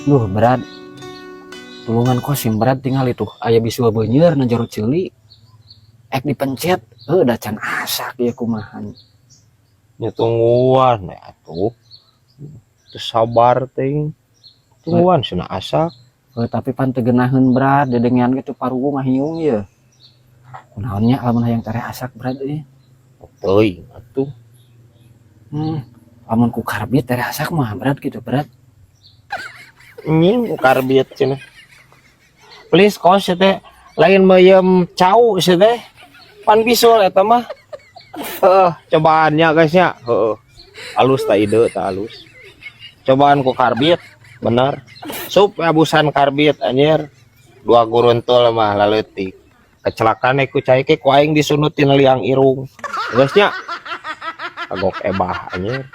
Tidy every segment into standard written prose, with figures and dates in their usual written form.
Duh, berat. Tulungan Kosim, berat, tinggal itu. Aya bisul beunyer na jero ceuli. Ek dipencet, heuh, da can asak ya, kumaha? Nya tungguan ya atuh. Teu sabar ting. Tungguan cenah asak. Heuh, tapi pan teu geunaheun, berat, dedengean gitu parugu ngahiung ye. Kunaon nya lamun hayang tereh asak, berat euy? Teuing atuh. Lamun ku karbit tereh asak mah, berat gitu, berat. Nying ku karbit cenah. Please kos teh lain meuyeum cau sia teh. Pan bisul eta mah. Heeh, cobaannya guys nya. Heeh. Alus ta ide ta alus. Cobaan ku karbit, bener. Sup abusan karbit anjir. Dua guruntul mah laleutik. Kecelakaan ku cai ke ku aing disunut tina liang irung. Geus nya. Kagok ebah anjir.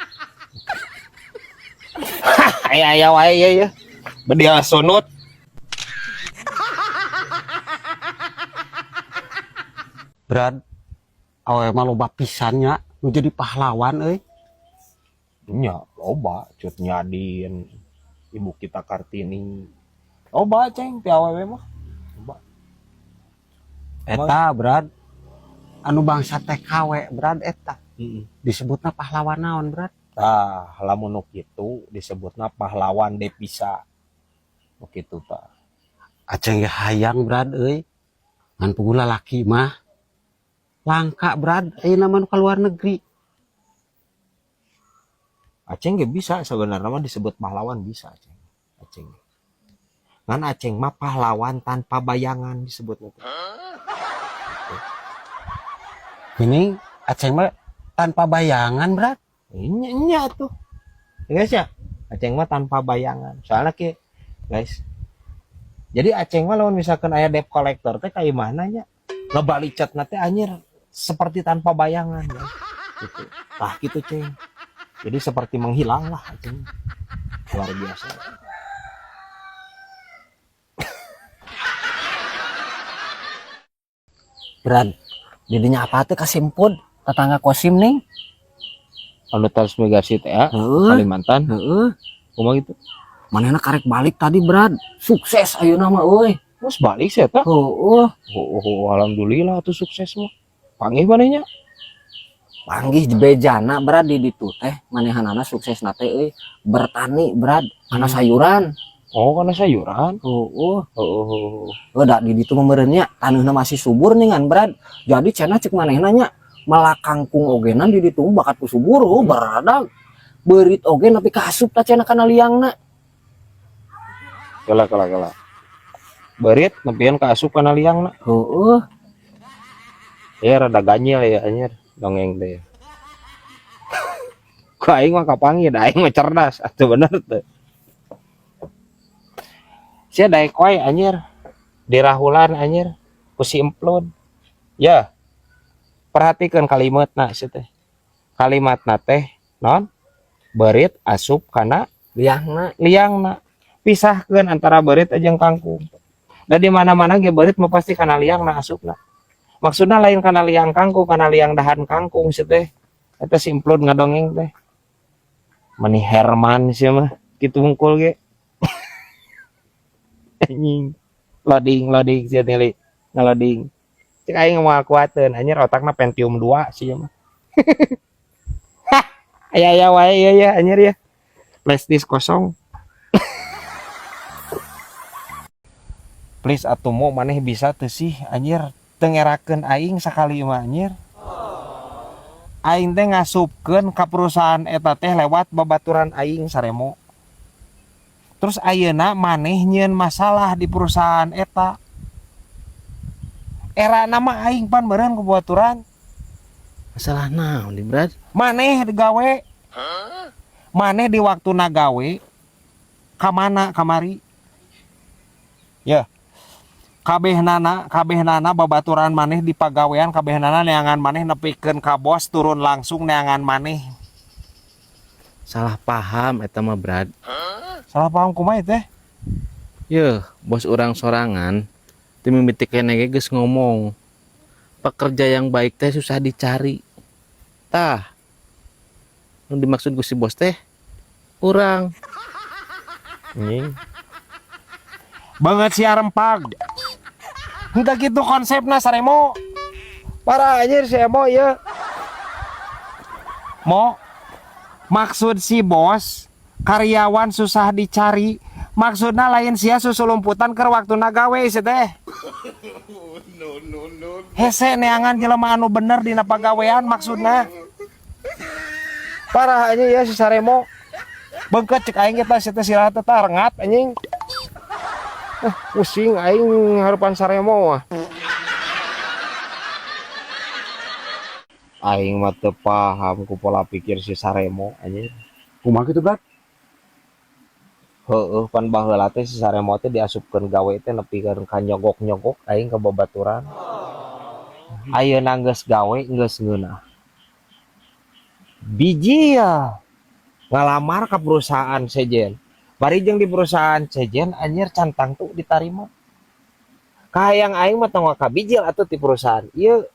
Aya aya wae ye ye. Bedil sunut. Brad, awewe mah loba pisan nya nu jadi pahlawan euy. Nya, loba Cut Nyadin, ibu kita Kartini. Loba ceng ti awewe mah. Loba. Eta, Brad, anu bangsa TKW, Brad, eta. Heeh. Disebutna pahlawan naon, Brad? Tah, lamun nu kitu disebutna pahlawan devisa. Nu kitu tah. Aceng ge hayang, Brad, euy. Ngan puguh lalaki mah langka, Brad, ayeuna mah nu ka luar negeri. Aceng ge bisa sebenarnya mah disebut pahlawan, bisa Aceng. Aceng. Ngan Aceng mah pahlawan tanpa bayangan disebutnya teh. Gini, Aceng mah tanpa bayangan, Brad. Nya, nya tuh. Ya, guys ya. Aceng mah tanpa bayangan. Soalnya ke guys. Jadi Aceng mah lamun misalkan aya debt collector teh kayak mana nya? Ngebalik cat teh anjir seperti tanpa bayangan ya. Gitu. Tah gitu, Ceng. Jadi seperti menghilang lah Aceng. Luar biasa. Brad, didinya apa tuh kasimpun tetangga Kosim nih? Anu transmigrasi teh ya, Heeh. Kalimantan. Heeh. Kumaha gitu? Manehna karek balik tadi, Brad. Sukses ayeuna mah euy. Terus balik sih eta. Heeh. Oh, alhamdulillah tuh sukses mah. Panggih manehnya. Panggih bejana, Brad, di ditu teh manehanana sukses na teh euy bertani, Brad, kana sayuran. Oh, karena sayuran. Heeh. Oh. Oh, da di ditu mah meureun nya taneuhna masih subur nih ngan, Brad. Jadi cenah cek manehna nya melak kangkung ogenan di ditu bakat ku subur, oh, baradag. Beurit oge nepi ka asup ta cenah kana liangna. Kela kela kela. Beurit nepian ka asup kana liangna. Heeh. Ya rada ganyil ya anjir dongeng teh. Ku aing mah kapanggih da aing mah cerdas atuh, bener teu. Sia daek wae anjir. Dirahulan anjir ku si Emplon. Ya. Perhatikan kalimatna sia teh. Kalimatna teh non beurit asup kana liangna. Liangna. Pisahkeun antara beurit jeung kangkung. Da di mana-mana ge beurit mah pasti kana liangna asupna. Maksudna lain kana liang kangkung, kana liang dahan kangkung sih teh. Eta si Emplon ngadongeng teh. Meni Herman sih mah kitu hungkul ge. Anjing. Loading loading sia teh ngeloading. Cek aing moal kuateun anjir, otakna Pentium 2 sih mah. Hah, aya aya wae ya ya anjir ya. Flash disk kosong. Please atuh mo, maneh bisa teu sih anjir teu ngerakeun aing sakali mah anjir. Aing teh ngasupkeun ka perusahaan eta teh lewat babaturan aing saremo. Terus ayeuna maneh nyieun masalah di perusahaan eta. Era nama aing pan meureun ku babaturan. Masalah naon di, Brad? Maneh digawe. Maneh di waktu nagawe ka mana kamari? Ya. Kabehnana kabehnana babaturan maneh di pagawean, kabehnana neangan maneh nepikeun ka bos turun langsung neangan maneh. Salah paham eta mah, Brad. Salah paham kumaha teh? Yeuh, bos urang sorangan ti mimiti keneh ge geus ngomong. Pekerja yang baik teh susah dicari. Tah. Nu dimaksud ku si bos teh urang. Anjing. Beungeut sia rempag. Henteu kitu konsepna, Saremo. Parah anjir si Emo ieu. Mo, maksud si bos karyawan susah dicari, maksudna lain sia susulumputan keur waktuna gawe sia teh. Hese neangan jelema anu bener dina pagawean maksudna. Parah anjing ya si Saremo. Bengket cek aing kita sia teh sirah teh rengat anjing. Pusing aing harupan Saremo mah. Aing mah teu paham ku pola pikir si Saremo anjing. Kumaha kitu, Brad? Heueuh, pan baheula teh si Saremo teh diasupkeun gawe teh nepikeun ka nyogok-nyogok aing ka babaturan. Ayeuna geus gawe geus ngeunah. Biji ya ngalamar ka perusahaan sejen. Bari jeung di perusahaan sejen anjir can tangtu ditarima. Kahayang aing mah tong kabijil atuh ti perusahaan ieu.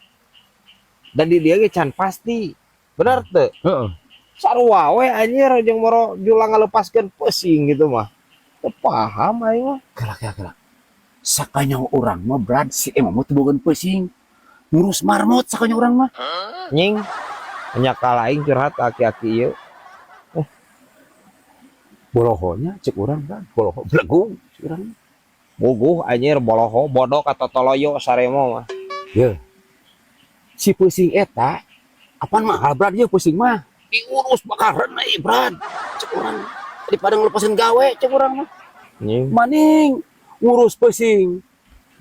Dan di dia ge can pasti. Bener teu? Heeh. Sarua we anjir jeung moro julang ngalepaskeun pusing gitu mah. Teu paham aing mah. Kela kela kela. Sakanya urang mah, Brad, si Emo mah teu boga pusing. Ngurus marmot sakanya urang mah. Nying. Nyakal aing curhat aki-aki ieu. Bolohonya cek urang, Brad. Boloho belegung cek urang. Buguh anjir boloho bodoh atau toloyo Saremo mah. Ye. Si pusing eta apaan mahal, Brad, ye pusing mah. Diurus bakal renai, Brad. Cek urang daripada ngelepasin gawe cek urang mah. Nying. Maning ngurus pusing.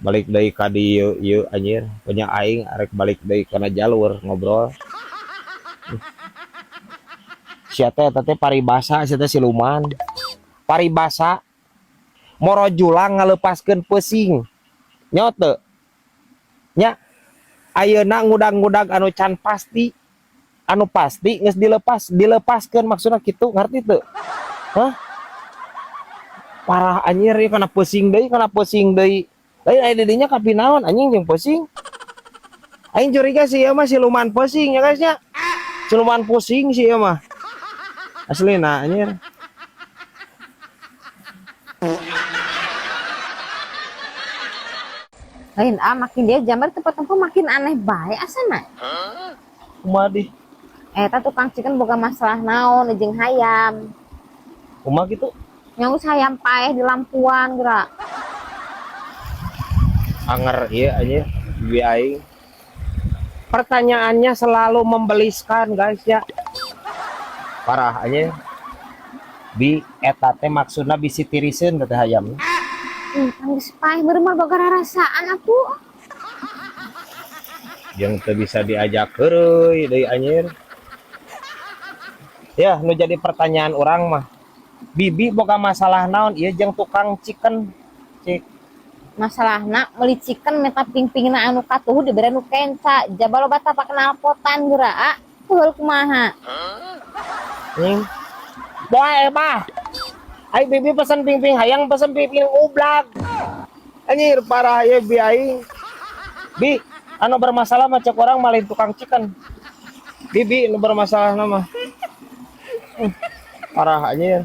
Balik deui ka dieu ieu anjir. Punya aing arek balik deui kana jalur ngobrol. Sia teh eta teh paribasa sia teh siluman. Paribasa moro julang ngalepaskeun pusing. Nyo teu? Nya ayeuna ngudag-ngudag anu can pasti. Anu pasti geus dilepas, dilepaskeun maksudna kitu, ngarti teu? Hah? Parah anjir ieu kana pusing deui, kana pusing deui. Lain aya di dinya kapinaon anjing jeung pusing. Aing curiga sih ieu mah siluman pusing ya guys nya. Siluman pusing sih ieu mah. Aslina anjir. Lain ah makin dia jamar tempat tempat makin aneh bae asana. Kumaha di? Eta tukang chicken boga masalah naon jeung hayam. Kumaha kitu? Nyaus hayam paeh di lampuan geura. Anger ieu anjir bibi aing. Pertanyaannya selalu membeliskan guys ya. Parah anjir. Bi eta teh maksudna bisi tiriseun teh hayam. Geus paeh meureun mah boga rarasaan atuh. Jeung teu bisa diajak heureuy deui anjir. Ya, nu jadi pertanyaan urang mah. Bibi boga masalah naon ieu jeung tukang chicken? Cik. Masalahna meuli chicken meta ping-pingna anu katuhu dibere nu kenca, jaba loba tapak knalpotan geura a. Keul kumaha? Nying. Boe mah. Ai bibi pesen ping-ping hayang pesen ping-ping ublag. Anjir parah ye bi aing. Bi, anu bermasalah mah cek orang malin tukang chicken. Bibi anu bermasalah mah. Parah anjir.